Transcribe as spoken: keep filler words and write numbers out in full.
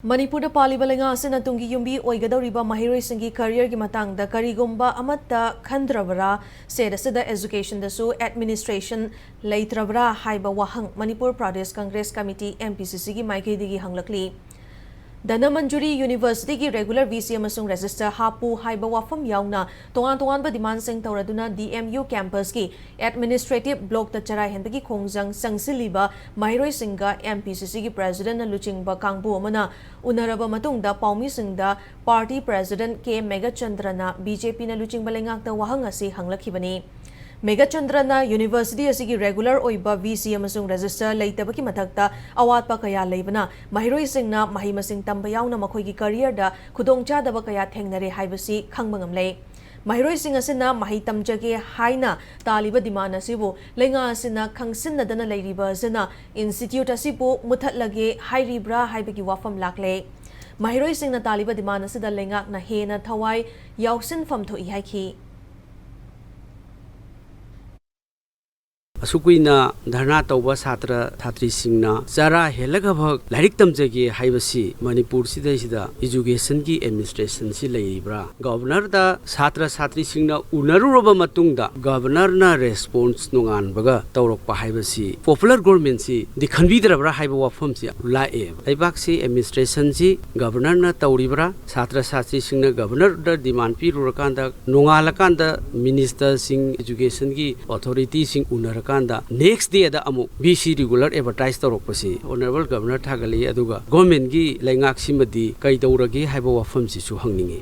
ꯃꯅꯤꯄꯨꯔꯗ ꯄꯥꯜꯂꯤꯕ ꯂꯩꯉꯥꯛ ꯑꯁꯤꯅ ꯇꯨꯡꯒꯤ ꯌꯨꯝꯕꯤ ꯑꯣꯏꯒꯗꯧꯔꯤꯕ ꯃꯍꯩꯔꯣꯏꯁꯤꯡꯒꯤ ꯀꯔꯤꯌꯔꯒꯤ ꯃꯇꯥꯡꯗ ꯀꯔꯤꯒꯨꯝꯕ ꯑꯃꯠꯇ ꯈꯟꯗ꯭ꯔꯕꯔꯥ? ꯁ꯭ꯇꯦꯠ ꯑꯁꯤꯗ ꯑꯦꯖꯨꯀꯦꯁꯟꯗꯁꯨ ꯑꯦꯗꯃꯤꯅꯤꯁꯇ꯭ꯔꯦꯁꯟ ꯂꯩꯇ꯭ꯔꯕꯔꯥ ꯍꯥꯏꯕ ꯋꯥꯍꯪ ꯃꯅꯤꯄꯨꯔ ꯄ꯭ꯔꯗꯦꯁ ꯀꯪꯒ꯭ꯔꯦꯁ ꯀꯃꯤꯇꯤ, MPCC, ꯒꯤ ꯃꯥꯏꯀꯩꯗꯒꯤ ꯍꯪꯂꯛꯂꯤ꯫ ꯙꯅꯃꯟꯖꯨꯔꯤ ꯌꯨꯅꯤꯚꯔꯁꯤꯇꯤꯒꯤ ꯔꯦꯒꯨꯂꯔ VC ꯑꯃꯁꯨꯡ ꯔꯦꯖꯤꯁꯇꯔ ꯍꯥꯞꯄꯨ ꯍꯥꯏꯕ ꯋꯥꯐꯝ ꯌꯥꯎꯅ ꯇꯣꯉꯥꯟ ꯇꯣꯉꯥꯟꯕ ꯗꯤꯃꯥꯟꯁꯤꯡ ꯇꯧꯔꯗꯨꯅ DMU ꯀꯦꯝꯄꯁꯀꯤ ꯑꯦꯗꯃꯤꯅꯤꯁꯇ꯭ꯔꯦꯇꯤꯚ ꯕ꯭ꯂꯣꯛꯇ ꯆꯔꯥ ꯍꯦꯟꯕꯒꯤ ꯈꯣꯡꯖꯪ ꯆꯪꯁꯤꯜꯂꯤꯕ ꯃꯍꯩꯔꯣꯏꯁꯤꯡꯒ MPCCꯒꯤ ꯄ꯭ꯔꯦꯁꯤꯗꯦꯟꯠꯅ ꯂꯨꯆꯤꯡꯕ ꯀꯥꯡꯕꯨ ꯑꯃꯅ ꯎꯅꯔꯕ ꯃꯇꯨꯡꯗ ꯄꯥꯎꯃꯤꯁꯤꯡꯗ ꯄꯥꯔꯇꯤ ꯄ꯭ꯔꯦꯁꯤꯗꯦꯟꯠ ꯀꯦ ꯃꯦꯘꯆꯟꯗ꯭ꯔꯅ BJPꯅ ꯂꯨꯆꯤꯡꯕ ꯂꯩꯉꯥꯛꯇ ꯋꯥꯍꯪ ꯑꯁꯤ ꯍꯪꯂꯛꯈꯤꯕꯅꯤ꯫ ꯃꯦꯘꯆꯟꯗ꯭ꯔꯅ ꯌꯨꯅꯤꯚꯔꯁꯤꯇꯤ ꯑꯁꯤꯒꯤ ꯔꯦꯒꯨꯂꯔ ꯑꯣꯏꯕ VC ꯑꯃꯁꯨꯡ ꯔꯦꯖꯤꯁꯇꯔ ꯂꯩꯇꯕꯒꯤ ꯃꯊꯛꯇ ꯑꯋꯥꯠꯄ ꯀꯌꯥ ꯂꯩꯕꯅ ꯃꯍꯩꯔꯣꯏꯁꯤꯡꯅ ꯃꯍꯩ ꯃꯁꯤꯡ ꯇꯝꯕ ꯌꯥꯎꯅ ꯃꯈꯣꯏꯒꯤ ꯀꯔꯤꯌꯔꯗ ꯈꯨꯗꯣꯡꯆꯥꯗꯕ ꯀꯌꯥ ꯊꯦꯡꯅꯔꯦ ꯍꯥꯏꯕꯁꯤ ꯈꯪꯕ ꯉꯝꯂꯦ꯫ ꯃꯍꯩꯔꯣꯏꯁꯤꯡ ꯑꯁꯤꯅ ꯃꯍꯩ ꯇꯝꯖꯒꯦ ꯍꯥꯏꯅ ꯇꯥꯜꯂꯤꯕ ꯗꯤꯃꯥꯟ ꯑꯁꯤꯕꯨ ꯂꯩꯉꯥꯛ ꯑꯁꯤꯅ ꯈꯪꯁꯤꯟꯅꯗꯅ ꯂꯩꯔꯤꯕ ꯑꯁꯤꯅ ꯏꯟꯁꯇꯤꯇ꯭ꯌꯨꯠ ꯑꯁꯤꯕꯨ ꯃꯨꯠꯊꯠꯂꯒꯦ ꯍꯥꯏꯔꯤꯕ꯭ꯔꯥ ꯍꯥꯏꯕꯒꯤ ꯋꯥꯐꯝ ꯂꯥꯛꯂꯦ꯫ ꯃꯍꯩꯔꯣꯏꯁꯤꯡꯅ ꯇꯥꯜꯂꯤꯕ ꯗꯤꯃꯥꯟ ꯑꯁꯤꯗ ꯂꯩꯉꯥꯛꯅ ꯍꯦꯟꯅ ꯊꯋꯥꯏ ꯌꯥꯎꯁꯤꯟꯐꯝ ꯊꯣꯛꯏ ꯍꯥꯏꯈꯤ꯫ ꯑꯁꯨꯛ ꯀꯨꯏꯅ ꯙꯔꯅꯥ ꯇꯧꯕ ꯁꯥꯇ꯭ꯔ ꯁꯥꯇ꯭ꯔꯤꯁꯤꯡꯅ ꯆꯔꯥ ꯍꯦꯜꯂꯒꯐꯥꯎ ꯂꯥꯏꯔꯤꯛ ꯇꯝꯖꯒꯦ ꯍꯥꯏꯕꯁꯤ ꯃꯅꯤꯄꯨꯔꯁꯤꯗꯩꯁꯤꯗ ꯑꯦꯖꯨꯀꯦꯁꯟꯒꯤ ꯑꯦꯗꯃꯤꯅꯤꯁꯇ꯭ꯔꯦꯁꯟꯁꯤ ꯂꯩꯔꯤꯕ꯭ꯔꯥ? ꯒꯕꯔꯅꯔꯗ ꯁꯥꯇ꯭ꯔ ꯁꯥꯇ꯭ꯔꯤꯁꯤꯡꯅ ꯎꯅꯔꯨꯔꯕ ꯃꯇꯨꯡꯗ ꯒꯕꯔꯅꯔꯅ ꯔꯦꯁꯄꯣꯟꯁ ꯅꯣꯡꯉꯥꯟꯕꯒ ꯇꯧꯔꯛꯄ ꯍꯥꯏꯕꯁꯤ ꯄꯣꯄꯨꯂꯔ ꯒꯣꯔꯃꯦꯟꯁꯤ ꯗꯤ ꯈꯟꯕꯤꯗ꯭ꯔꯕ꯭ꯔꯥ ꯍꯥꯏꯕ ꯋꯥꯐꯝꯁꯤ ꯂꯥꯛꯑꯦꯕ꯫ ꯂꯩꯕꯥꯛꯁꯤ ꯑꯦꯗꯃꯤꯅꯤꯁꯇ꯭ꯔꯦꯁꯟꯁꯤ ꯒꯕꯔꯅꯔꯅ ꯇꯧꯔꯤꯕ꯭ꯔꯥ? ꯁꯥꯇ꯭ꯔ ꯁꯥꯇ꯭ꯔꯤꯁꯤꯡꯅ ꯒꯕꯔꯅꯔꯗ ꯗꯤꯃꯥꯟ ꯄꯤꯔꯨꯔꯀꯥꯟꯗ ꯅꯣꯡꯉꯥꯜꯂꯀꯥꯟꯗ ꯃꯤꯅꯤꯁꯇꯔꯁꯤꯡ, ꯑꯦꯖꯨꯀꯦꯁꯟꯒꯤ ꯑꯣꯊꯣꯔꯤꯇꯤꯁꯤꯡ ꯎꯅꯔꯀꯥꯟꯗ ꯅꯦꯛꯁ ꯗꯦꯗ ꯑꯃꯨꯛ VC ꯔꯤꯒꯨꯂꯔ ꯑꯦꯗꯚꯔꯇꯥꯏꯁ ꯇꯧꯔꯛꯄꯁꯤ ꯑꯣꯅꯔꯦꯕꯜ ꯒꯕꯔꯅꯔ ꯊꯥꯒꯠꯂꯛꯏ꯫ ꯑꯗꯨꯒ ꯒꯣꯔꯃꯦꯟꯒꯤ ꯂꯩꯉꯥꯛꯁꯤꯃꯗꯤ ꯀꯩꯗꯧꯔꯒꯦ ꯍꯥꯏꯕ ꯋꯥꯐꯝꯁꯤꯁꯨ ꯍꯪꯅꯤꯡꯉꯤ꯫